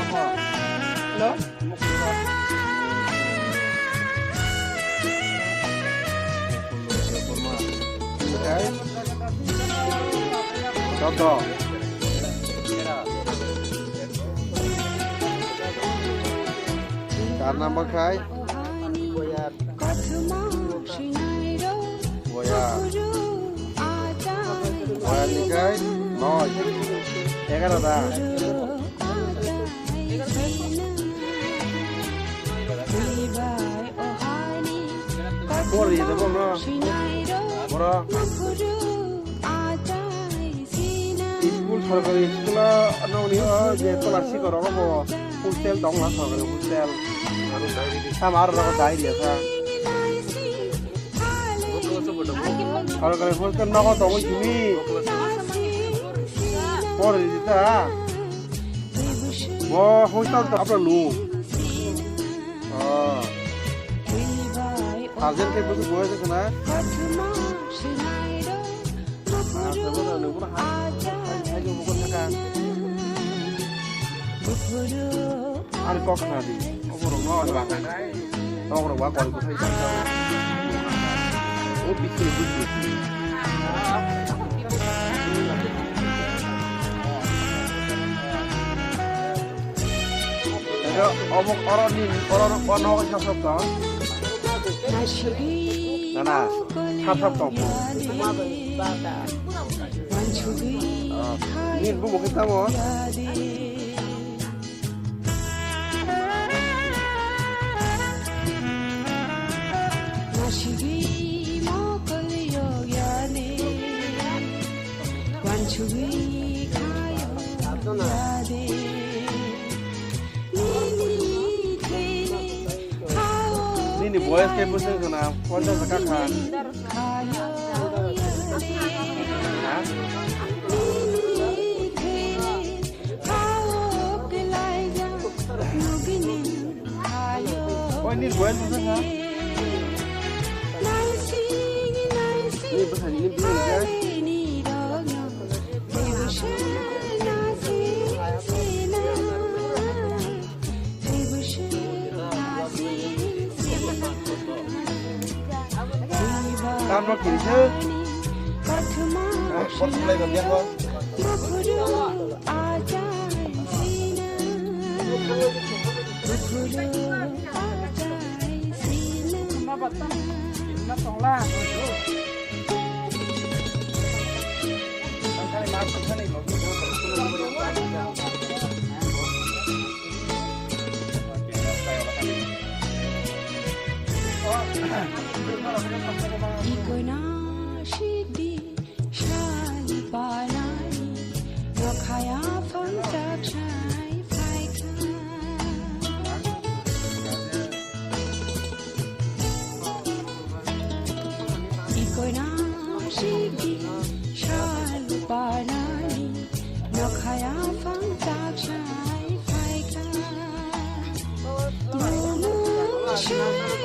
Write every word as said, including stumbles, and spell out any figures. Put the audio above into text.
Hello? Joto. Kar number khai? Boya. Boya ni khai? Noi. Egaroh da. Bor ri de bor no. Boro. School, sorkari school o nokni o je tola sikoro obo hostel tong la, sorkari hostel. Tamo aro rogo dai riya kha. Sorkari hostel nogo tongwi simi. Pori di ta. Bo hostel to apra lu. Oh. Arjen ke busu boy se kana. Ani kok khna di. Oborok no. Tok rok ba kol bwthai jang jang. O bisi bisi. Obo oro ni oro no kono sap sap tong. Na na, sap sap tong. Ni bu mo kita mo. Nini boyes ke bwswk jona ponchash taka kha. Ha? Oi, nini boyes bwswk kha? Nini bwsani nini bini kha? Tamno kiri se. Ah, pot mulai gam yang ko. Ikoina shidi shali panai nokhaya phangchak shai phaikha. Ikoina shidi shali panai nokhaya phangchak shai phaikha. Bumu shai